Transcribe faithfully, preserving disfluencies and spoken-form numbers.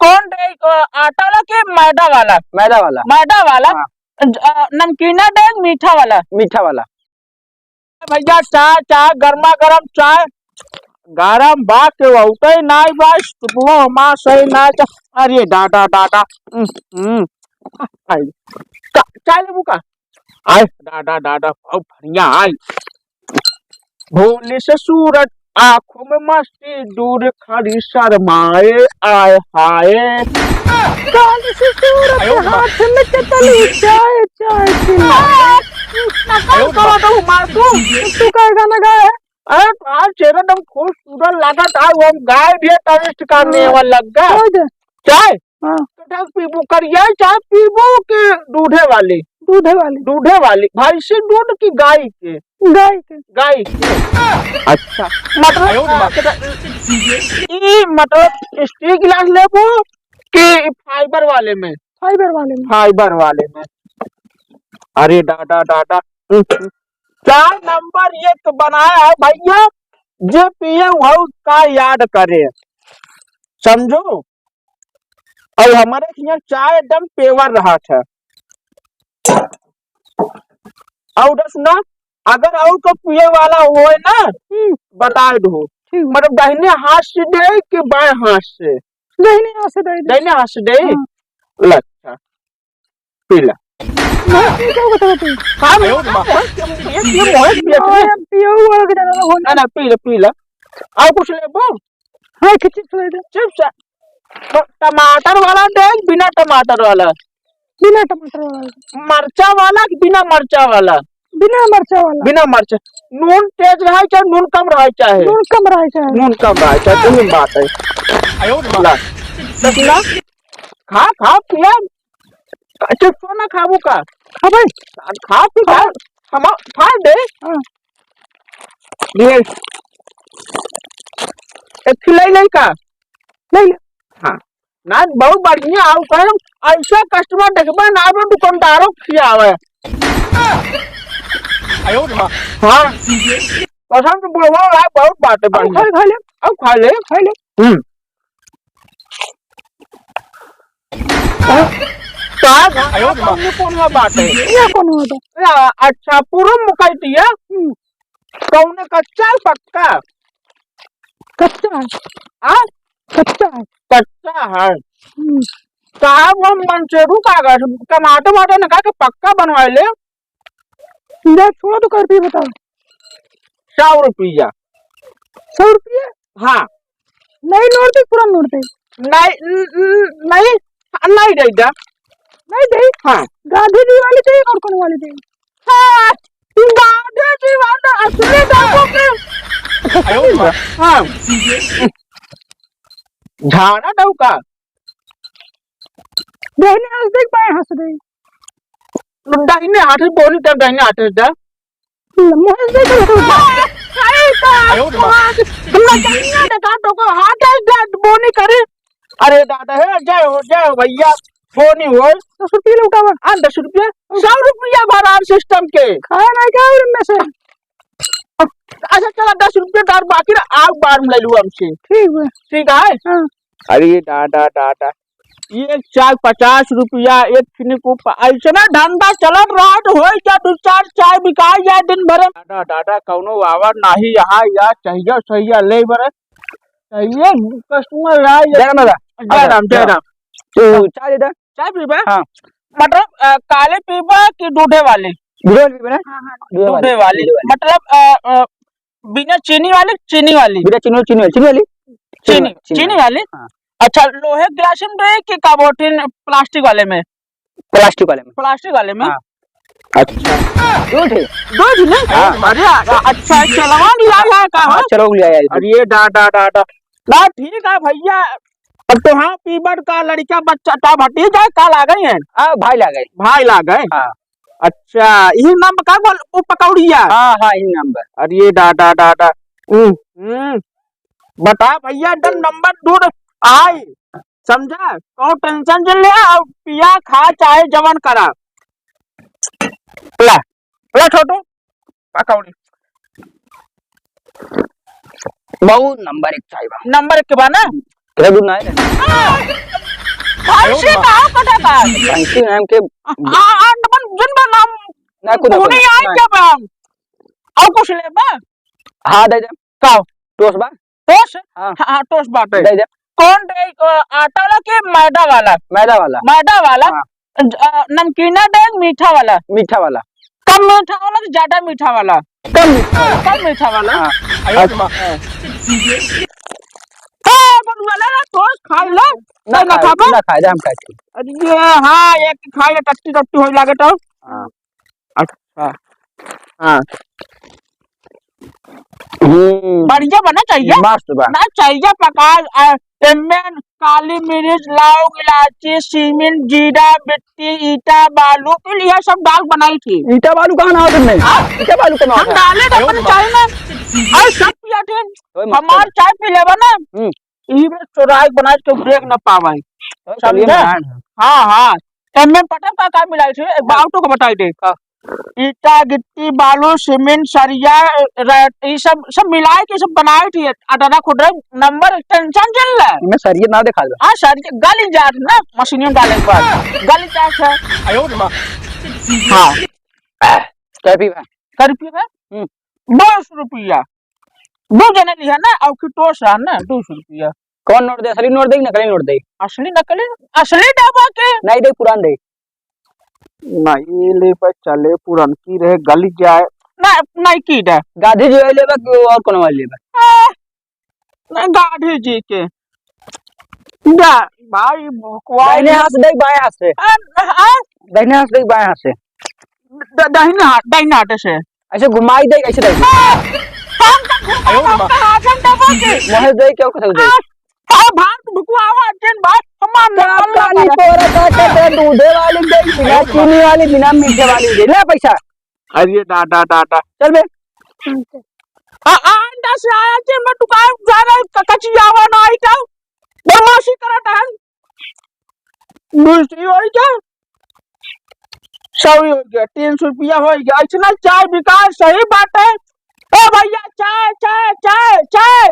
कौन दे, अ, आटा वाला कि मैदा वाला? मैदा वाला। मैदा वाला। हाँ। अ, नमकीना दे, मीठा वाला? मीठा वाला। भैया, चाय, चाय, गरमा गरम चाय। गरम बा के उठे नाई बा, सुबह हमार सही नाई चा-, अरे दादा, दादा। हम्म, हम्म। आई। का, चाय लेबू का? आय, दादा, दादा, बहुत बढ़िया, आय। भोले से सूरज, आँखों में मस्ती, दूर खड़ी शर्माए, आय हाय। कान से सूरज, आयो माँ। हाथ में कतली, चाय, चाय पिला। नकल करो तो मार तू। तू का गाना गाए? अरे, आज चेहरा एकदम खूबसूरत लागत, आज हम गाय भी टनिस्ट करने हाँ। वाला लग गया। हो जा। चाय? हाँ। तो ढंग पीबू, करिया चाय पीबू कि दूधे वाली? दूधे वाली। दूधे वाली। भैंसी दूध की गाय के? गाय के। गाय के। अच्छा। मतलब, आयो रे बाप। आ, ई मतलब स्टील गिलास लेबू कि फाइबर वाले में? फाइबर वाले में। फाइबर वाले में। अरे दादा, दादा। चार नंबर एक बनाया है भैया, जे पिए वहू का याद करे, समझो। और हमारे हियाँ चाय एकदम पेवर रहत है। और सुना, अगर और को पिए वाला होए ना, हम्म। बताए दो। ठीक बा। मतलब दाहिने हाथ से दे कि बाएं हाथ से? दाहिने हाथ से दे दे। दाहिने हाथ से दे? हाँ। ला, अच्छा, पी ला। मैं पी क्या बता तू? हाँ, मैं आयो रे बाप। ये, ये मोहे पिए ओए, पिए। हम पिए हुआ के ना, ना, ना, ना, पी ले, पी ले। और कुछ लेबो? हाँ, एक chips ले दे। Chips, ट-, टमाटर वाला दे, बिना टमाटर वाला? बिना टमाटर वाला। मरचा वाला कि बिना मरचा वाला? बिना मरचा वाला। बिना मरचा। नून तेज रहे चाहे नून कम रहे चाहे? नून कम रहे चाहे। नून कम रहे चाहे, दोनों बात है। आयो रे बाप। ला। तो सुना, खा, खा, पिया। अच्छा, सोना खाबू का? हाँ भाई। खा, पी, खा। हाँ। हम खा दे। हाँ। ये एक खिलाई नहीं का? नहीं, नहीं। हाँ। ना, बहुत बढ़िया, आओ कहे, ऐसा customer देखबे ना, वो दुकानदारों को खियावे। आयो रे माँ। हाँ। कसम से बोलबो ला, बहुत बात है आओ बढ़िया। खा, खा ले। आओ खा ले। खा ले। हम्म। का? आयो रे माँ। कौन, कौन बात है? ये कौन बात है? या, अच्छा, पूरा मुकाई दिया। हम्म। कौन कच्चा है पक्का? कच्चा है। आ? कच्चा है। कच्चा है। हम्म। साहब, हम मंसेरू कागज, टमाटर वाटर निकाल के पक्का बनवा ले। ले, छोड़ो तो कर भी बताओ। सौ रुपया। सौ रुपया? हाँ। नई नोट दे, पुरान नोट दे? नहीं, न-, न-, नहीं, नहीं दे दे। नहीं दे? हाँ। गांधी जी वाली दे और कौन वाली दे? हाँ, गांधी जी वाला असली डाकू के। आयो बा। हाँ। झाड़ा दऊ का? दाहिने हाथ देख, बाएं हाथ देख। दाहिने हाथ से बोली तब दाहिने हाथ से जा। मुँह से देख। सही का। आयो रे बाप। तुमने दाहिने हाथ का तो को हाथ है, जा बोनी करे। अरे दादा, हे, जय हो, जय हो भैया, बोनी हो। दस रुपये लौटावा। हाँ, दस रुपये, सौ रुपया भरार system के। खाया नहीं क्या और इनमें से? अच्छा, चला, दस रुपये दर बाकी ना, आउ बाद में ले लू हमसे। ठीक बा। ठीक है? हाँ। अरे दादा, दादा, एक चाय पचास रुपया, एक फिनिक ऊपर, ऐसे ना धंधा चलत रहा तो होई क्या, दो चार चाय बिकाई जाए दिन भर में। दादा, दादा, कौनो आवर नाही यहाँ, या चाहिए, चाहिए, ले बरे। चाहिए customer आए, या जय राम दादा। जय राम, जय राम। तू चाय दे दे। चाय पीबे? हाँ। मतलब, अ, काले पीबे कि दूधे वाले? दूधे वाले पीबे ना? हाँ, हाँ। दूधे वाले, दूधे वाले। दूधे वाले। मतलब, अ, अ, बिना चीनी वाली, चीनी वाली? बिना चीनी वाली, चीनी वाली, चीनी वाली? चीनी, चीनी चीनी वाली। वाली? हाँ। अच्छा, लोहे गिलास में दे कि का बोलते हैं, plastic वाले में? Plastic वाले में। Plastic वाले में? हाँ। अच्छा। दूध है? दूध नहीं? हाँ। अरे, अच्छा, चलवा लिया है का? हाँ, चलो लिया है। अरे, डा, डा, डा, डा। ना, ठीक है भैया, अब तो हाँ, पीबर का लड़का बच्चा का भतीजा का लागे हैं? हाँ, भाई लागे। भाई लागे? हाँ। अच्छा, यही नाम का बोल, वो पकौड़िया? हाँ, हाँ, यही नाम बा। अरे, डा, डा, डा, डा। हम्म, हम्म। बता भैया, एकदम नंबर दूध आई, समझा? कौन tension जन ले, और पिया, खा, चाहे जवन करा। ला, ला छोटू, पकौड़ी। बहुत नंबर एक चाय बा। नंबर एक के बा ना? कह दू ना है। भैंसी कहाँ पटा बा? भैंसी नाम के आ, आ, अंडमन जुन बा नाम ना, कुछ ना, कुछ नहीं ना, आई ना। क्या बा? और कुछ लेबा? हाँ, दे दे। का? टोस बा? टोस? हाँ। हाँ, हाँ, टोस बाटे। दे दे। कौन दे, अ, आटा वाला कि मैदा वाला? मैदा वाला। मैदा वाला? हाँ। अ, नमकीना दे, मीठा वाला? मीठा वाला। कम मीठा वाला कि ज्यादा मीठा वाला? कम मीठा वाला। कम मीठा वाला? हाँ। अच्छा। हाँ, बन वाला ना, टोस खा लो। ना तो ना खाए, खाबा? ना खाए, हम खाए। अरे, हाँ, एक खाए, टट्टी टट्टी होई लागे तो। हाँ। अच्छा। हाँ। हम्म। बढ़िया बना चाहिए। मस्त बा। ना चाहिए पका, आ, एमे काली मिर्च, लौंग, इलायची, सीमिन, जीरा, मिट्टी, ईटा, बालू, कुल यह सब डाल बनाई थी। ईटा बालू कहाँ ना होत में? हाँ? ईटा बालू कहाँ हम होत? डाले तो अपन चाय में। और सब पिया थे। ओए मत हमार कर। चाय पी लेबा ना। हम्म। यही में चोराई बनाई के देख ना पावे। ओए, चलिए समझे? बनाए ना। हाँ, हाँ। एमे पता का, का मिलाई थी? एक बार हाँ। तो को बताई दे। का? ईटा, गिट्टी, बालू, सीमेंट, सरिया, रे-, ई सब, सब मिलाए के सब बनाए थी। अठारह खुदरे नंबर टेंशन चल रहा है। इमे सरिया ना दिखा दो। हाँ, सरिया गल जात ना, मशीनियों डाले के बाद। गल जात है। आयो रे माँ। हाँ। कै रुपया बा? कै रुपया बा? हम्म। दो सौ रुपया। दो जने लिहा ना, और की टोस रहा ना, दो सौ रुपया। कौन नोट दे? असली नोट दे कि नकली नोट दे? असली नकली, असली डब्बा के। नहीं दे, पुरान दे। नहीं ले बा, चले पुरनकी रहे, गल जाए। ना, नहीं की दे। गाधी जी वाली लेबा कि और कोनो वाली लेबा? आ, ना, गाधी जी के। जा, भाई, भुकवा दाहिने हाथ से दे, बाएं हाथ से। आ, आ, दाहिने हाथ से दे, बाएं हाथ से। द-, दाहिने हाथ, दाहिने हाथ से। ऐसे घुमाई दे, ऐसे दे। आ, हम तो घुमाई दे, आसन दबा के। मोहे दे, क्या कुछ दे? आ, आ, भात भुकवावा, अर्जेंट भाई, हमार क्या नकल ना पानी करे। तोरा का के दे, दूधे वाली दे, बिना चीनी वाली, बिना मीठे वाली दे। ले पैसा। अरे दादा, दादा। चल बे। आ, आ, अंडा से आया जे मैं दुकान जा रहा हूँ, क-, कचियावा ना आई जाओ। बदमाशी करत है। दूसरी हो गया। सौ हो गया, तीन सौ रुपया हो गया। इतना चाय बिका, सही बात है। ए भैया, चाय, चाय, चाय, चाय,